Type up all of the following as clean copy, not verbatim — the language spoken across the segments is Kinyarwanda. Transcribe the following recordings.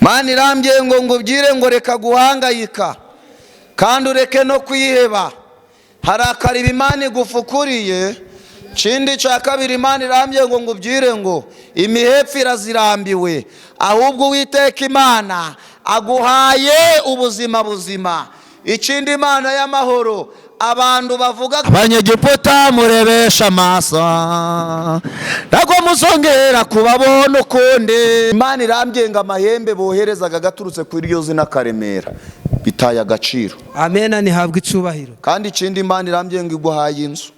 Mana irambye ngo ngubwire ngo reka guhangayika kandi ureke no kwiheba. Hari akariba Imana igufukuriye. Ikindi cya kabiri, Imana irambye ngo ngubwire ngo imihepfo irazirambiwe, ahubwo Uwiteka Imana aguhaye ubuzima buzima. Ikindi, Imana y'amahoro, abantu bavuga Abanyegiputa murebesha amaso, ntabwo muzongera kubabona ukundi. Imana irambye ngo amahembe boherezaga gaturutse kuri iryo zina Karemera bitaye agaciro. Amena, nihabwe icubahiro. Kandi ikindi, Imana irambye ngo iguhaye inzu.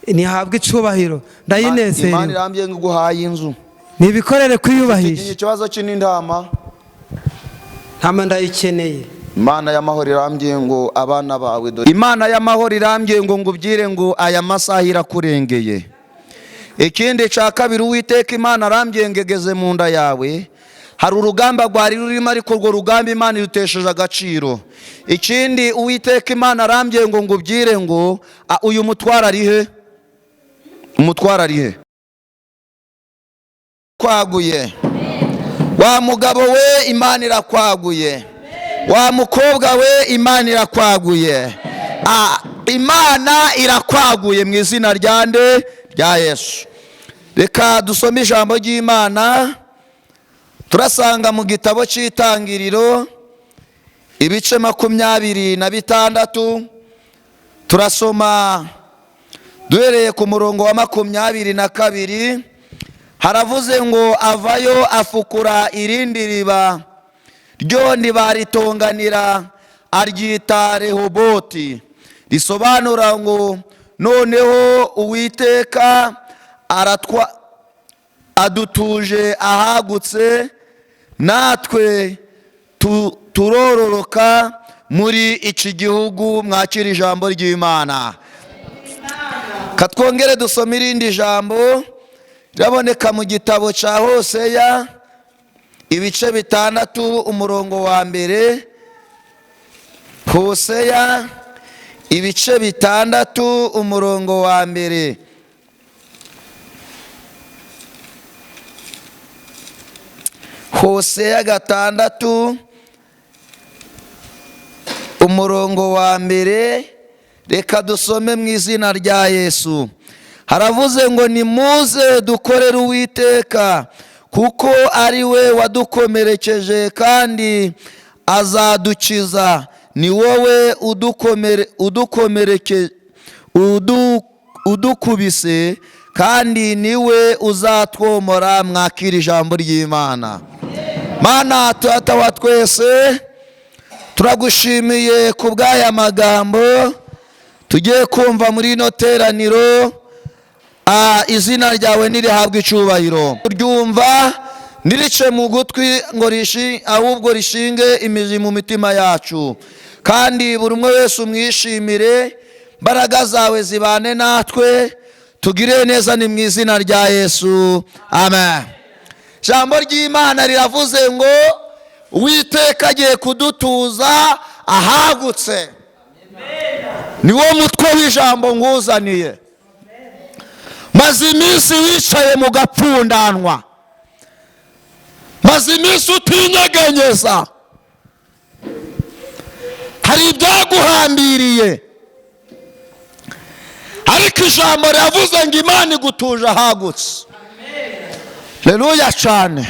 Nihabwe icubahiro. Imana Ndayinezerewe. irambye ngo iguhaye inzu. Nibikorere kwiyubahisha. Ikibazo cy'intama. Ntama ndayikeneye. Imana y'amahoro irambye ngo abana bawe dore. Imana y'amahoro irambye ngo ngubwire ngo aya masaha irakurengeye. Ikindi cya kabiri, Uwiteka Imana arambye ngo egeze mu nda yawe. Hari urugamba rwari rurimo, ariko urwo rugamba Imana irutesheje agaciro. Ikindi, Uwiteka Imana arambye ngo ngubwire ngo uyu mutwaro ari he? Umutwaro ari he? Kwaguye wa mugabo we, Imana irakwaguye. Wa mukobwa we, Imana irakwaguye. Imana irakwaguye mu izina rya nde? Rya Yesu. Reka dusome ijambo ry'Imana. Turasanga mu gitabo cy'Itangiriro, ibice 26. Turasoma duhereye ku murongo wa 22. Haravuze ngo: "Avayo afukura irindi riba, ryo ntibaritonganira, aryita Rehoboti, risobanura ngo noneho Uwiteka aratwa adutuje ahagutse, natwe turororoka muri iki gihugu." Mwakira ijambo ry'Imana. Katwongere dusome irindi jambo riraboneka mu gitabo cya Hoseya, ibice 6, umurongo wa 1. Hoseya, ibice 6, umurongo wa 1. Hoseya 6, umurongo wa 1. Reka dusome mu izina rya Yesu. Haravuze ngo: "Nimuze dukorere Uwiteka, kuko ari we wadukomerekeje kandi azadukiza, ni wowe udukomereke udukubise kandi niwe uzatwomora." Mwakira ijambo ry'Imana. Mana Tata wa twese, turagushimiye ku bw'aya magambo tugiye kumva muri ino teraniro. Izina ryawe nirihabwe icubahiro. Ryumva ntirice mu gutwi ngo rishi, ahubwo rishinge imizi mu mitima yacu, kandi buri umwe wese umwishimire. Imbaraga zawe zibane natwe, tugire neza, ni mu izina rya Yesu, amen. Ijambo ry'Imana riravuze ngo Uwiteka agiye kudutuza ahagutse. Niwo mutwe w'ijambo nguzaniye. Maze iminsi wicaye mu gapfundanwa, maze iminsi utinyegenyeza, hari ibyaguhambiriye, ariko ijambo riravuze ngo Imana igutuje ahagutse. Reruya cyane.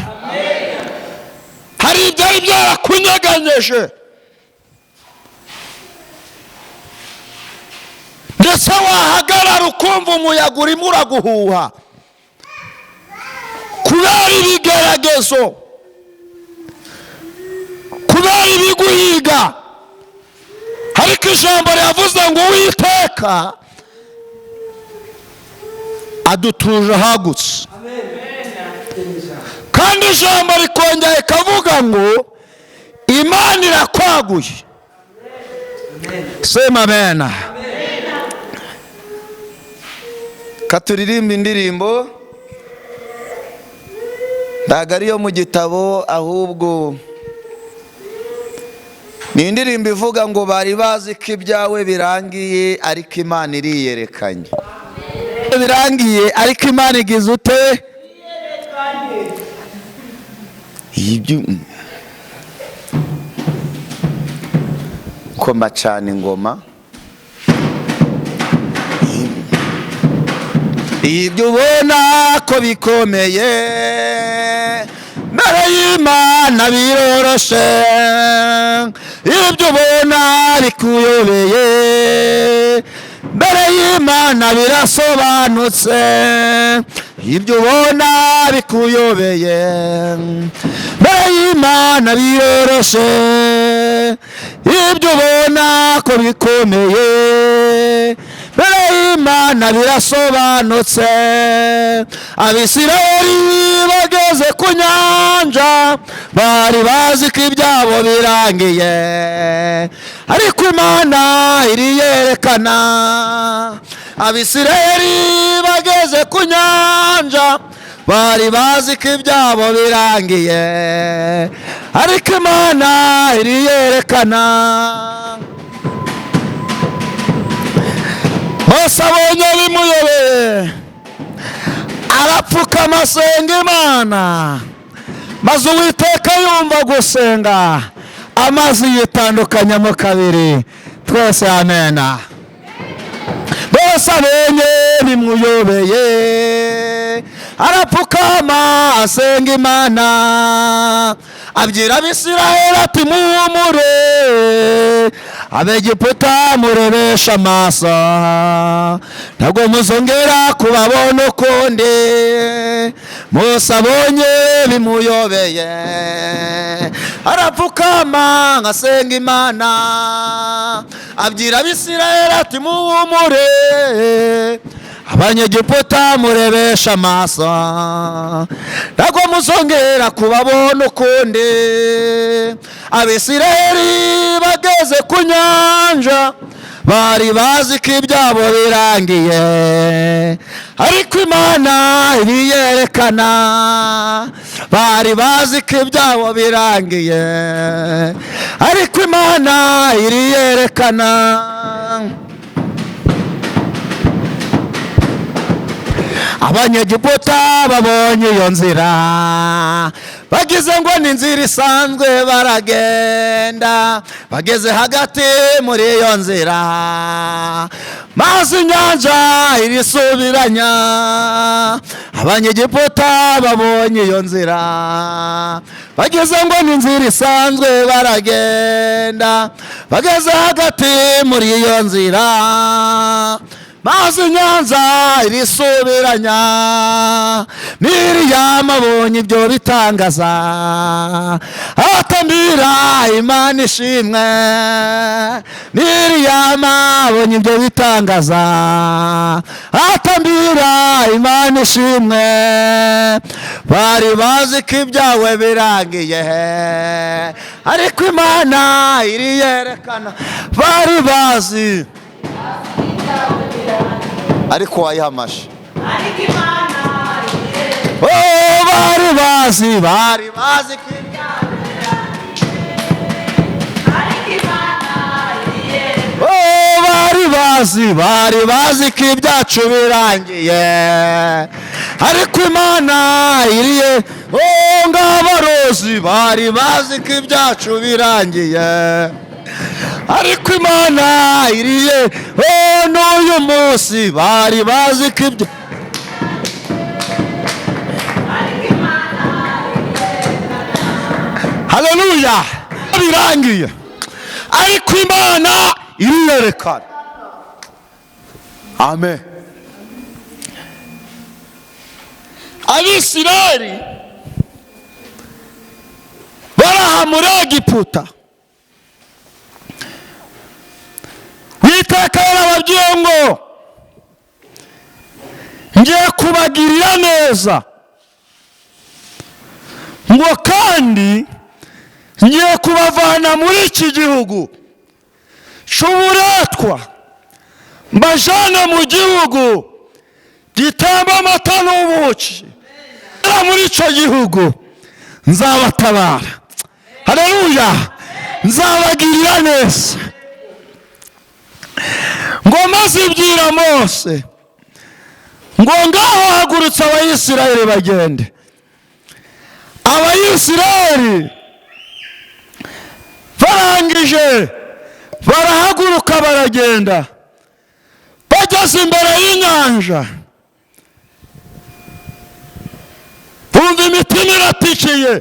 Hari ibyari byarakunyeganyeje, ndetse wahagarara ukumva umuyaga urimo uraguhuha kubera ibigeragezo, kubera ibiguhiga, ariko ijambo riravuze ngo Uwiteka adutuje ahagutse. Kandi ijambo rikongera rikavuga ngo Imana irakwaguye. Sema amena. Katuririmba indirimbo, ntabwo ariyo mu gitabo, ahubwo ni indirimbo ivuga ngo bari bazi ko ibyawe birangiye, ariko Imana iriyerekanye. Birangiye, ariko Imana igize ute? Koma cyane ingoma. Ibyo ubona ko bikomeye mbere y'Imana biroroshe, ibyo ubona bikuyobeye mbere y'Imana birasobanutse, ibyo ubona bikuyobeye mbere y'Imana biroroshe, ibyo ubona ko bikomeye mbere y'Imana birasobanutse. Abisirayeli bageze ku nyanja bari bazi ko ibyabo birangiye, ariko Imana iriyerekana. Abisirayeli bageze ku nyanja bari bazi ko ibyabo birangiye, ariko Imana iriyerekana. Mose abonye bimuyobeye arapfukama asenga Imana, maze Uwiteka yumva gusenga, amazi yitandukanyamo kabiri. Twese amena. Mose abonye bimuyobeye arapfukama asenga Imana, abwira Abisirayeli ati muhumure, Abegiputa murebesha amaso, ntabwo muzongera kubabona ukundi. Mose abonye bimuyobeye arapfukama asenga Imana, abwira Abisirayeli ati muhumure, Abanyegiputa murebesha amaso, ntabwo muzongera kubabona ukundi. Abisirayeli bageze ku nyanja bari bazi ko ibyabo birangiye, ariko Imana iriyerekana. Bari bazi ko ibyabo birangiye, ariko Imana iriyerekana. Abanyegiputa babonye iyo nzira bagize ngo ni inzira isanzwe, baragenda. Bageze hagati muri iyo nzira, maze inyanja irisubiranya. Abanyegiputa babonye iyo nzira bageze ngo ni inzira isanzwe, baragenda. Bageze hagati muri iyo nzira, maze inyanja irisubiranya. Miriyamu abonye ibyo bitangaza atambira Imana ishimwe. Miriyamu abonye ibyo bitangaza atambira Imana ishimwe. Bari bazi ko ibyawe birangiye, ariko Imana iriyerekana. Bari bazi, ariko wayihamashe. Oh, bari bazi, bari bazi ko ibyawe birangiye. Oh, bari bazi, bari bazi ko ibyacu birangiye, ariko Imana iriye. Oh, ngabarozi bari bazi ko ibyacu birangiye, ariko Imana iriye. Oh, n'uyu munsi bari bazi ko ibyo. Haleluya, birangiye, ariko Imana iriyerekana. Amen. Abisirayeli baraha muri Egiputa, Uwiteka yarababwiye ngo ngiye kubagirira neza, ngo kandi ngiye kubavana muri iki gihugu cy'uburetwa, mbajane mu gihugu gitemba amata n'ubuki. Muri icyo gihugu nzabatabara. Haleluya, nzabagirira neza. Ngo maze ibwira Mose ngo ngaho hagurutse Abayisirayeli bagende. Abayisirayeli barangije Barahaguruka baragenda, bageze imbere y'inyanja bumva imitima iratikiye,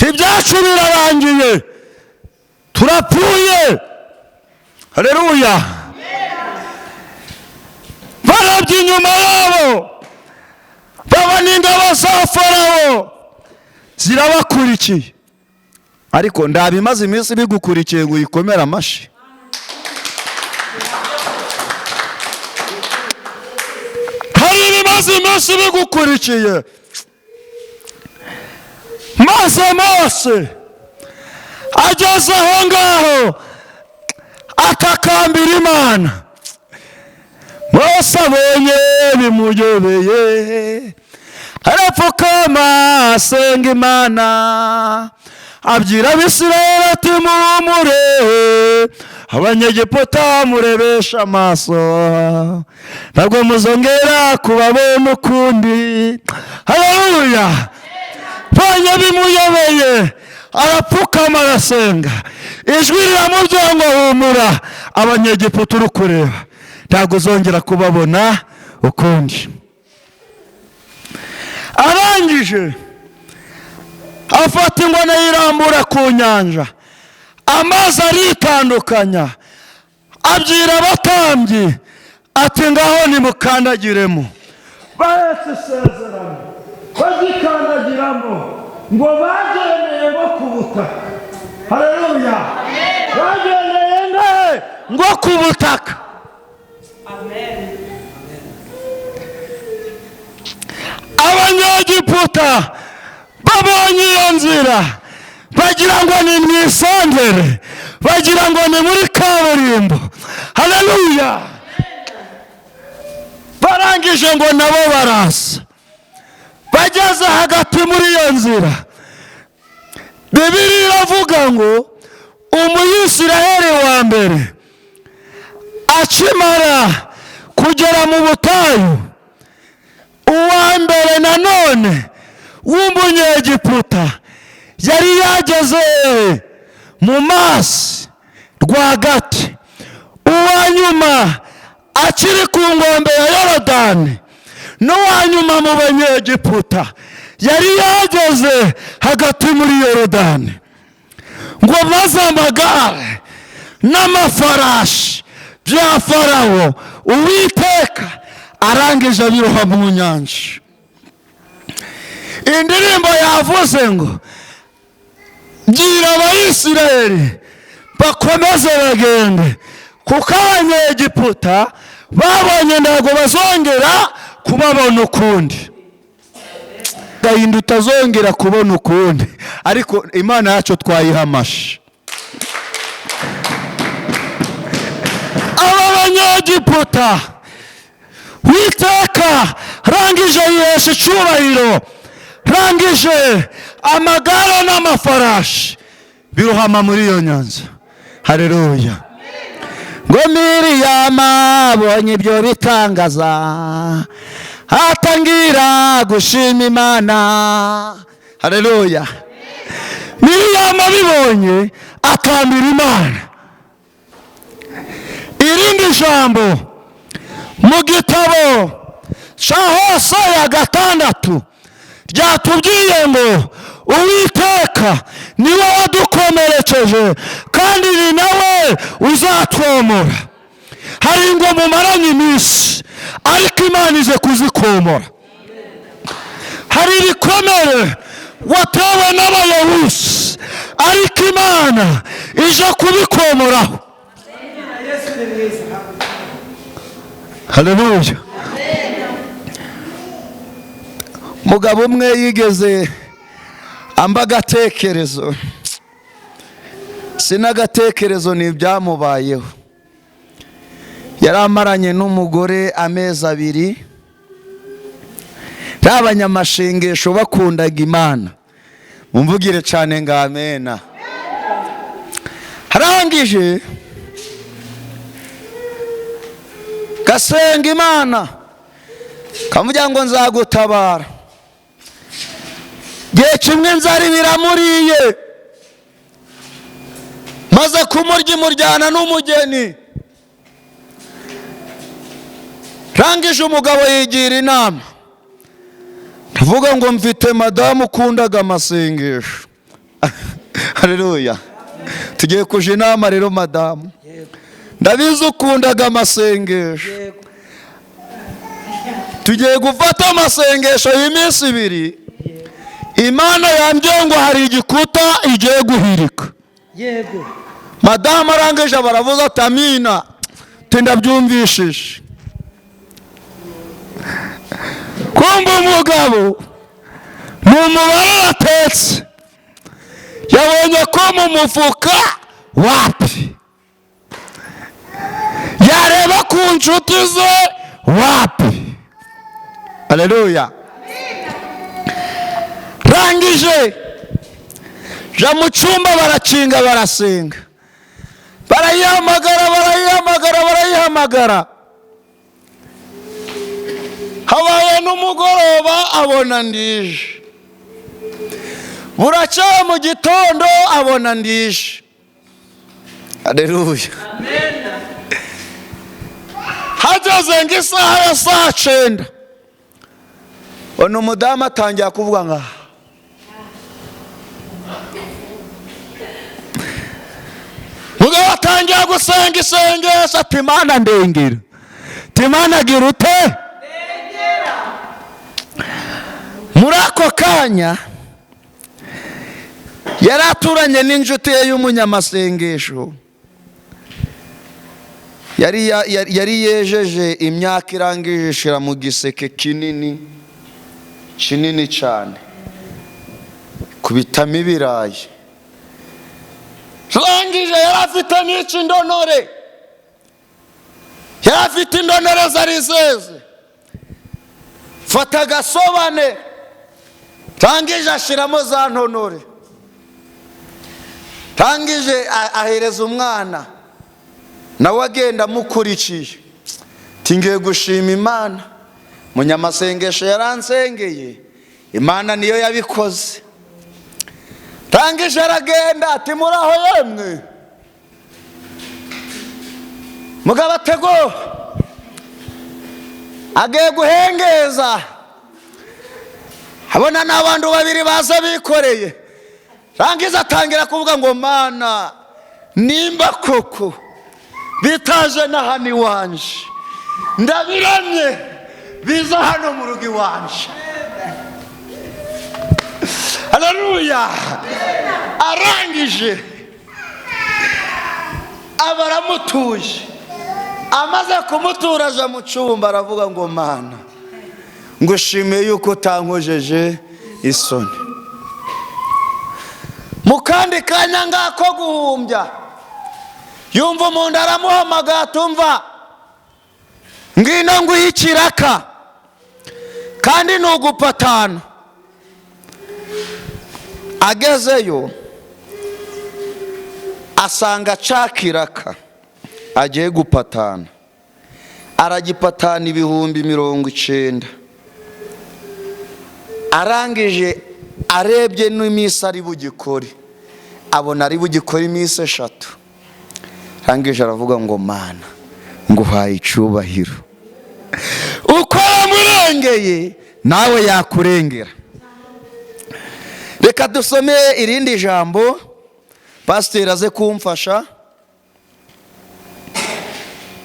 ibyacu birarangiye, turapfuye. Haleluya. Barabye inyuma yabo babona ingabo za Farawo zirabakurikiye. Ariko ndabimaze iminsi bigukurikiye ngo uyikomere amashyi. Hari ibimaze iminsi bigukurikiye. Maze Mose ageze aho ngaho atakambira Imana. Mose abonye bimuyobeye, arapfukama asenga Imana, abwira Abisirayeli ati muhumure, Abanyegiputa murebesha amaso, ntabwo muzongera kubabona ukundi. Haleluya. Bonye bimuyobeye, arapfukama arasenga, ijwi riramubwira ngo humura, Abanyegiputa uri kureba ntabwo uzongera kubabona ukundi. Arangije afata ingona yirambura ku nyanja, amazi aritandukanya, abwira abatambyi ati ngaho nimukandagiremo. Bahetse isezerano bagikandagiramo ngo bagendeye ngo ku butaka. Haleluya. Bagendeye ngo ku butaka. Abanyegiputa babonye iyo nzira bagira ngo ni mu isangere, bagira ngo ni muri kaburimbo. Haleluya. Barangije ngo nabo barasa, bageze hagati muri iyo nzira, Bibiliya iravuga ngo Umuyisiraheli wa mbere akimara kugera mu butayu, uwa mbere nanone w'umunyegiputa yari yageze mu mazi rwagati, uwa nyuma akiri ku nkombe ya Yorodani, n'uwa nyuma mu banyegiputa yari yageze hagati muri Yorodani. Ngo maze amagare n'amafarashi bya Farawo Uwiteka arangije abiroha mu nyanja. Indirimbo yavuze ngo gira Abayisiraheli bakomeze bagende, kuko Abanyegiputa babonye ntabwo bazongera kubabona ukundi. Gahinda utazongera kubona ukundi, ariko Imana yacu twayihamashe. Aba banyegiputa Uwiteka rangije yihesha icyubahiro, rangije amagare n'amafarashi birohama muri iyo nyanja. Haleluya. Ngo Miriyama abonye ibyo bitangaza, atangira gushima Imana. Haleluya. Miriyama abibonye atambira Imana. Irindi jambo mu gitabo cya Hoseya 6 ryatubwiye ngo Uwiteka niwe wadukomerekeje kandi ni nawe uzatwomora. Hari ngo mumaranye iminsi, ariko Imana ije kuzikomora. Hari ibikomere watewe n'abayobozi, ariko Imana ije kubikomoraho. Haleluya. Mugabo umwe yigeze amba agatekerezo, sinagatekerezo ni ibyamubayeho. Yari amaranye n'umugore amezi 2, n'abanyamashengesho bakundaga Imana. Mumvugire cyane ngo amena. Harangije gasenga Imana kamugira ngo nzagutabara. Gihe kimwe nzari biramuriye, Maze kumurya imuryana n'umugeni. Rangije umugabo yigira inama, ndavuga ngo mfite madamu ukundaga amasengesho. Haleluya. Tugiye kuja inama rero madamu, ndabizi ukundaga amasengesho. Tugiye gufata amasengesho y'iminsi 2. Imana yambwiye ngo hari igikuta igiye guhirika. Yego. Madamu arangije baravuze ati amina, ndabyumvishije. Kumva umugabo ni umubare atetse, yabonye ko mu mufuka wapi, yareba ku nshuti ze wapi. Haleluya. Rangije ja mu cyumba barakinga barasenga, barayihamagara barayihamagara barayihamagara. Habaye n'umugoroba abona ndije, buracya mu gitondo abona ndije. Haleluya. Hageze ngo isaha ya saa 9, ono umudamu atangira kuvuga nka mugabo, atangira gusenga isengesho ati Imana ndengera, ati Imana gira ute. Muri ako kanya yari aturanye n'inshuti ye y'umunyamasengesho, yari yejeje imyaka irangije ishira mu giseke kinini kinini cyane, kubitamo ibirayi. Rangije yari afite n'iki indonore, yari afite indonore zari zeze. Fata agasobane, rangije ashiramo za ntonore, rangije ahereza umwana, nawe agenda amukurikiye. Tingiye gushima Imana, munyamasengesho yaransengeye, Imana niyo yabikoze. Rangije aragenda ati muraho yemwe. Mugabo atego agiye guhengeza, abona n'abantu babiri baza bikoreye. Rangiza atangira kuvuga ngo Mana, nimba koko bitaje na hano iwanje, ndabiramye biza hano mu rugo iwanje. Haleluya. Arangije abaramutuye, amaze kumutura aja mu cyumba aravuga ngo Mana, ngushimiye yuko utankojeje isoni. Mu kandi kanya ngako guhumbya, yumva umuntu aramuhamagara atumva ngwino nguhe ikiraka, kandi ni ugupatana. Agezeyo asanga ca kiraka agiye gupatana, aragipatana 90,000. Arangije arebye n'iminsi ari bugikore, abona ari bugikore iminsi 3. Arangije aravuga ngo Mana, nguhaye icyubahiro, uko wamurengeye nawe yakurengera. Reka dusome irindi jambo, pasiteri aze kumfasha.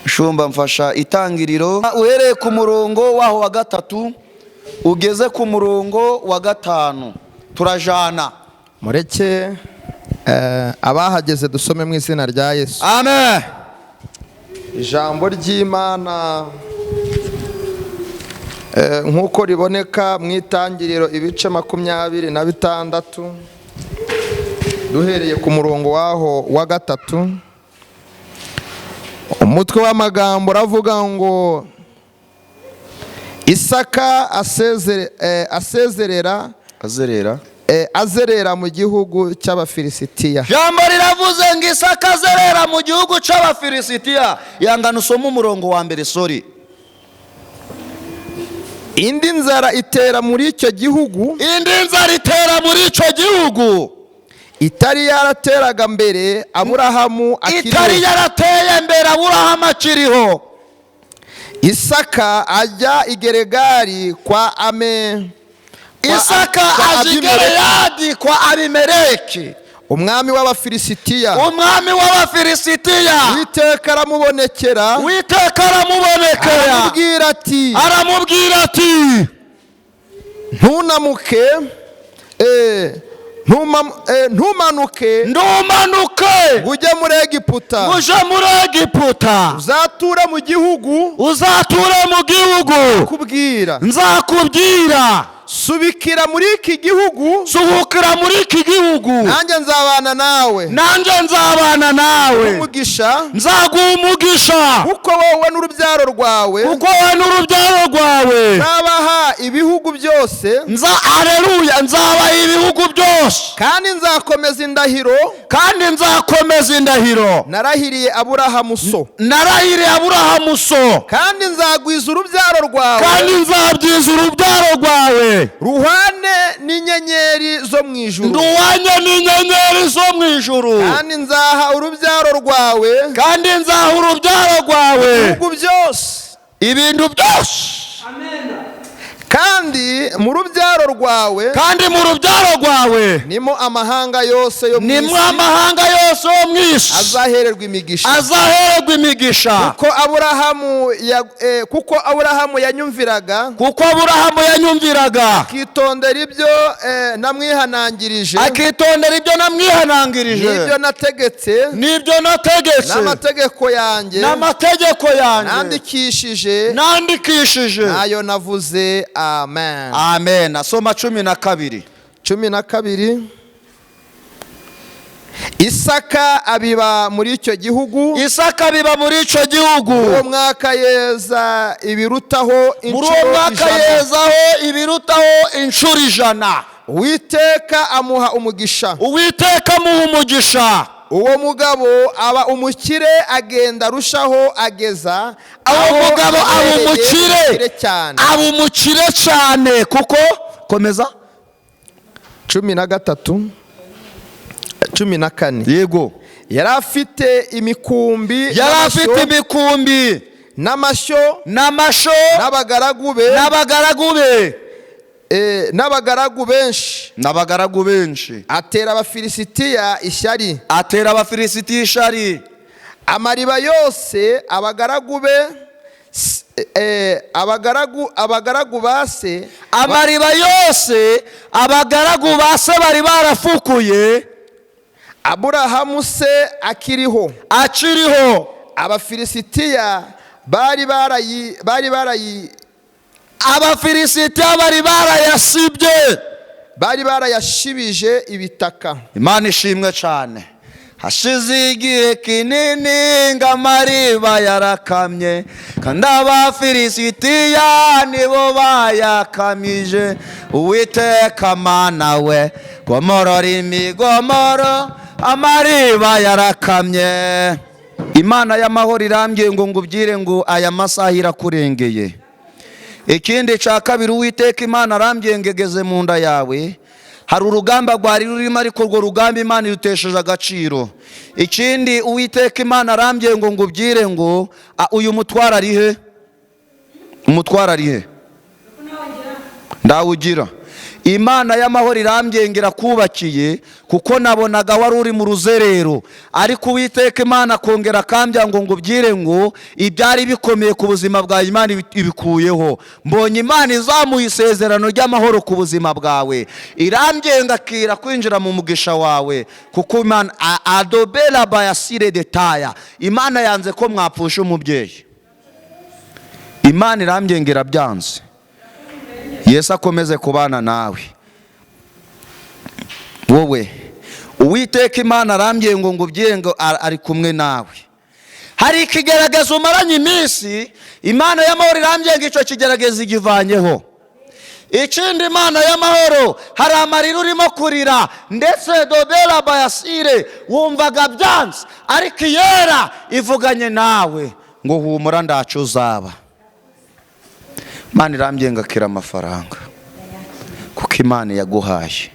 Shumba mfasha itangiriro, uhereye ku murongo waho wa 3 ugeze ku murongo wa 5, turajana. Mureke abahageze dusome mu izina rya Yesu. Amen. Ijambo ry'Imana nk'uko riboneka mu itangiriro ibice 26, duhereye ku murongo waho wa 3. Umutwe w'amagambo uravuga ngo Isaka azerera mu gihugu cy'Abafilisitiya. Jambo riravuze ngo Isaka azerera mu gihugu cy'Abafilisitiya. Yangana usome umurongo wa 1, sorry. Indi nzara itera muri icyo gihugu. Indi nzara itera muri icyo gihugu. Itari yarateraga mbere Aburahamu Itari akiriho. yarateye mbere Aburahamu akiriho. Isaka ajya i Geregari kwa ame kwa- Isaka kwa aja i Abimeleki, Gereyadi kwa Abimeleki, umwami w'Abafilisitiya. Umwami w'Abafilisitiya. Uwiteka aramubonekera, Uwiteka aramubonekera, aramubwira ati: aramubwira ati: "Ntunamuke, ntumanuke Ntumanuke ngo ujye muri Egiputa, uje muri Egiputa, uzature mu gihugu uzature mu gihugu kubwira. Nzakubwira. Subikira muri iki gihugu, Suhukira muri iki gihugu, nanjye nzabana nawe, nanjye nzabana nawe, umugisha, nzaguha umugisha, kuko wowe n'urubyaro rwawe kuko wowe n'urubyaro rwawe nzabaha ibihugu byose, nza, aleluya, nzabaha ibihugu byose, kandi nzakomeza indahiro kandi nzakomeza indahiro narahiriye Aburahamu so, narahiriye Aburahamu so, kandi nzagwiza urubyaro rwawe kandi nzabyiza urubyaro rwawe ruhwane n'inyenyeri zo mu ijuru, nduwanye n'inyenyeri zo mu ijuru, kandi nzaha urubyaro rwawe kandi nzaha urubyaro rwawe ibihugu byose, ibintu byose, kandi mu rubyaro rwawe kandi mu rubyaro rwawe nimo amahanga yose yo mu nimwo isi amahanga yose yo mu isi azahererwa imigisha, azahererwa imigisha, kuko Aburahamu yanyumviraga, kuko Aburahamu yanyumviraga, akitondera ibyo namwihanangirije, akitondera ibyo namwihanangirije, n'ibyo nategetse, n'ibyo nategetse, n'amategeko yanjye n'amategeko yanjye nandikishije, nandikishije, nayo navuze. Amen. Amen. Asoma 12. 12. Isaka abiba muri icyo gihugu. Isaka biba muri icyo gihugu. Muri uwo mwaka yeza ibirutaho Muri uwo inshuro mwaka 100. yezaho ibirutaho inshuro 100. Uwiteka amuha umugisha. Uwiteka amuha umugisha. Uwo mugabo aba umukire, agenda arushaho, ageza Uwo aho mugabo aba abereye umukire, umukire cyane. Aba umukire cyane kuko, komeza. 13, 14. Yego. Yari afite imikumbi Yari n'amashyo, afite imikumbi n'amashyo, n'amasho, n'abagaragu be, n'abagaragu be, n'abagaragu benshi. N'abagaragu benshi. Atera Abafilisitiya ishyari. Atera Abafilisitiya ishari. Amariba yose abagaragu be abagaragu ba se, Amariba yose abagaragu ba se bari barafukuye, Aburahamu se akiriho, akiriho, Abafilisitiya bari barayi bari barayi Abafilisitiya bari barayasibye, bari barayashibije ibitaka. Imana ishimwe cyane. Hashize igihe kinini ngo amariba yarakamye, kandi Abafilisitiya nibo bayakamije. Uwiteka Mana we, gomorora imigomoro, amariba yarakamye. Imana y'amahoro irambwiye ngo ngubwire ngo aya masaha irakurengeye. Ikindi cya kabiri, Uwiteka Imana arambwiye ngo egeze mu nda yawe hari urugamba rwari rurimo, ariko urwo rugamba Imana irutesheje agaciro. Ikindi, Uwiteka Imana arambwiye ngo ngubwire ngo uyu mutwaro ari he? Umutwaro ari he? Ndawugira. Imana y'amahoro irambwiye ngo irakubakiye, kuko nabonaga wari uri mu ruzerero, ariko Uwiteka Imana akongera akambya ngo ngubwire ngo ibyari bikomeye ku buzima bwawe Imana ibikuyeho. Mbonye Imana izamuha isezerano ry'amahoro ku buzima bwawe. Irambwiye ngo akira kwinjira mu mugisha wawe, kuko Imana adobera bayasire detaya. Imana yanze ko mwapfusha umubyeyi. Imana irambwiye ngo irabyanze. Yesu akomeze kubana nawe. Wowe, Uwiteka Imana arambwiye ngo ngubwire ngo ari kumwe nawe. Hari ikigaragazo umaranye iminsi, Imana y'amahoro irambwiye ngo icyo kigerageza igivanyeho. Ikindi, Imana y'amahoro, hari amarira urimo kurira, ndetse dobera bayasire wumvaga byanze, ariko iyera ivuganye nawe ngo humura, ndacu uzaba. Imana irambwiye ngo akira amafaranga, kuko Imana yaguhaye.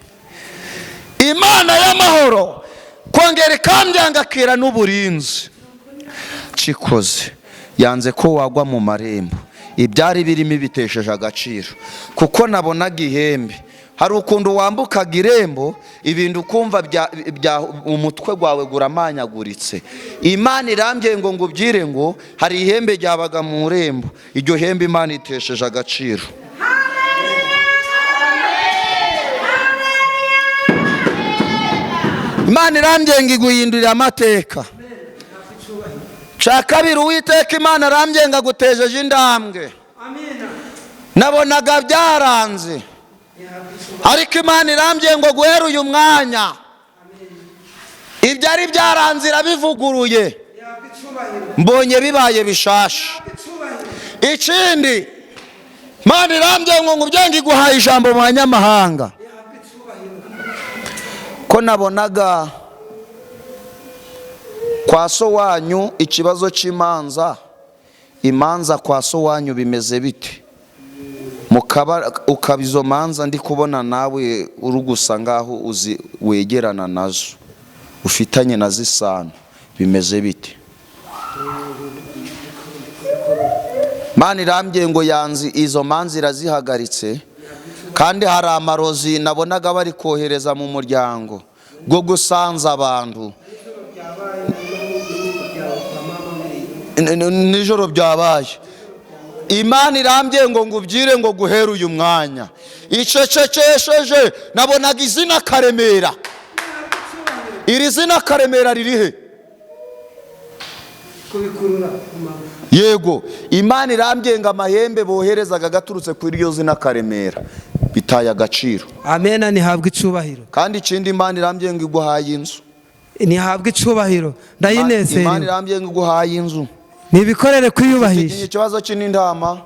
Imana y'amahoro kongera ikambyangakira n'uburinzi cikoze yanze ko wagwa mu marembo. Ibyari birimo bitesheje agaciro, kuko nabonaga ihembe. Hari ukuntu wambukaga irembo ibintu ukumva bya umutwe wawe guramanyaguritse. Imana irambye ngo ngubyire ngo hari ihembe ryabaga mu irembo, iryo hembe Imana itesheje agaciro. Imana irambye ngo iguhindurire amateka. Cya kabiri, Uwiteka Imana arambye ngo agutejeje indambwe. Nabonaga byaranze, ariko Imana irambye ngo guhera uyu mwanya ibyari byaranze irabivuguruye, mbonye bibaye bishasha. Ikindi, Imana irambye ngo ngubye iguhaye ijambo mu banyamahanga. Ko nabonaga kwa so wanyu ikibazo cy'imanza, imanza kwa so wanyu bimeze bite? Ukaba izo manza ndi kubona nawe uri gusa ngaho uzi wegerana nazo, ufitanye na zisano, bimeze bite? Imana irambye ngo yanzi izo manza irazihagaritse. Kandi hari amarozi nabonaga bari kohereza mu muryango bwo gusanza abantu. Nijoro byabaye. Imana irambye ngo ngubyire ngo guhera uyu mwanya icecekesheje. Nabonaga izina Karemera. Iri zina Karemera ririhe? Yego, Imana irambye ngo amahembe boherezaga gaturutse kuri iryo zina Karemera bitaye agaciro. Amena, nihabwe icubahiro. Kandi ikindi, Imana irambye ngo iguhaye inzu. Nihabwe icubahiro, ndayinezerewe. Imana irambye ngo iguhaye inzu. Nibikorere kwiyubahisha. Ikibazo cy'intama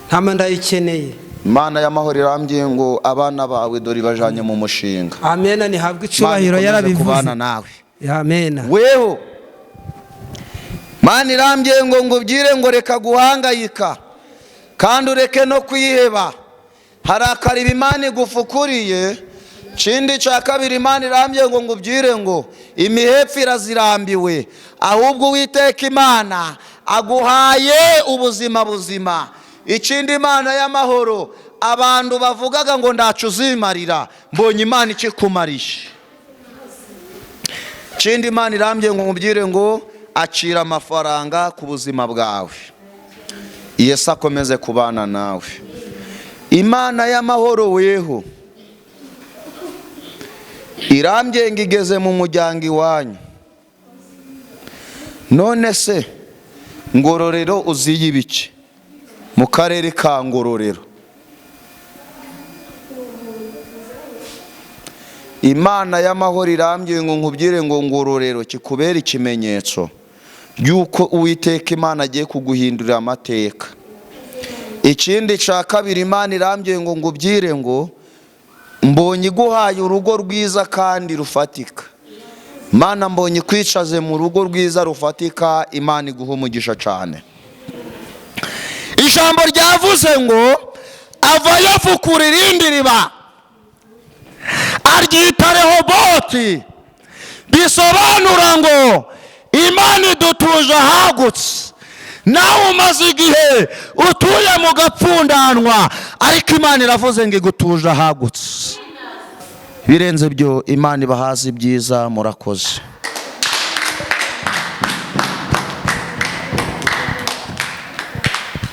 ntama ndayikeneye. Imana y'amahoro irambye ngo abana bawe dore bajanye mu mushinga. Amena, nihabwe icubahiro, yarabivuze. Kubana nawe. Amena. Weho Imana irambye ngo ngubyire ngo reka guhangayika kandi ureke no kwiheba. Hari akariba Imana igufukuriye. Ikindi cya kabiri, Imana irambye ngo ngubyire ngo imihepfo irazirambiwe, ahubwo Uwiteka Imana aguhaye ubuzima buzima. Ikindi, Imana y'amahoro, abantu bavugaga ngo ndacu uzimarira, mbonye Imana ikikumarisha. Ikindi, Imana irambye ngo ngubyire ngo acira amafaranga ku buzima bwawe. Yesu akomeze kubana nawe. Imana y'amahoro weho irambye ngo igeze mu muryango iwanyu. None se Ngororero uziye ibiki? Mu karere ka Ngororero Imana y'amahoro irambye ngo nkubwire ngo Ngororero kikubera ikimenyetso yuko Uwiteka Imana agiye kuguhindurira amateka. Ikindi cya kabiri, Imana irambye ngo ngubyire ngo mbonye iguhaye urugo rwiza kandi rufatika. Imana mbonye ikwicaze mu rugo rwiza rufatika. Imana iguha umugisha cyane. Ijambo ryavuze ngo ava yafukura irindi riba aryita Rehoboti, bisobanura ngo Imana idutuje ahagutse. Nawe umaze igihe utuye mu gapfundanwa, ariko Imana iravuze ngo igutuje ahagutse. Birenze byo, Imana ibahaze ibyiza. Murakoze.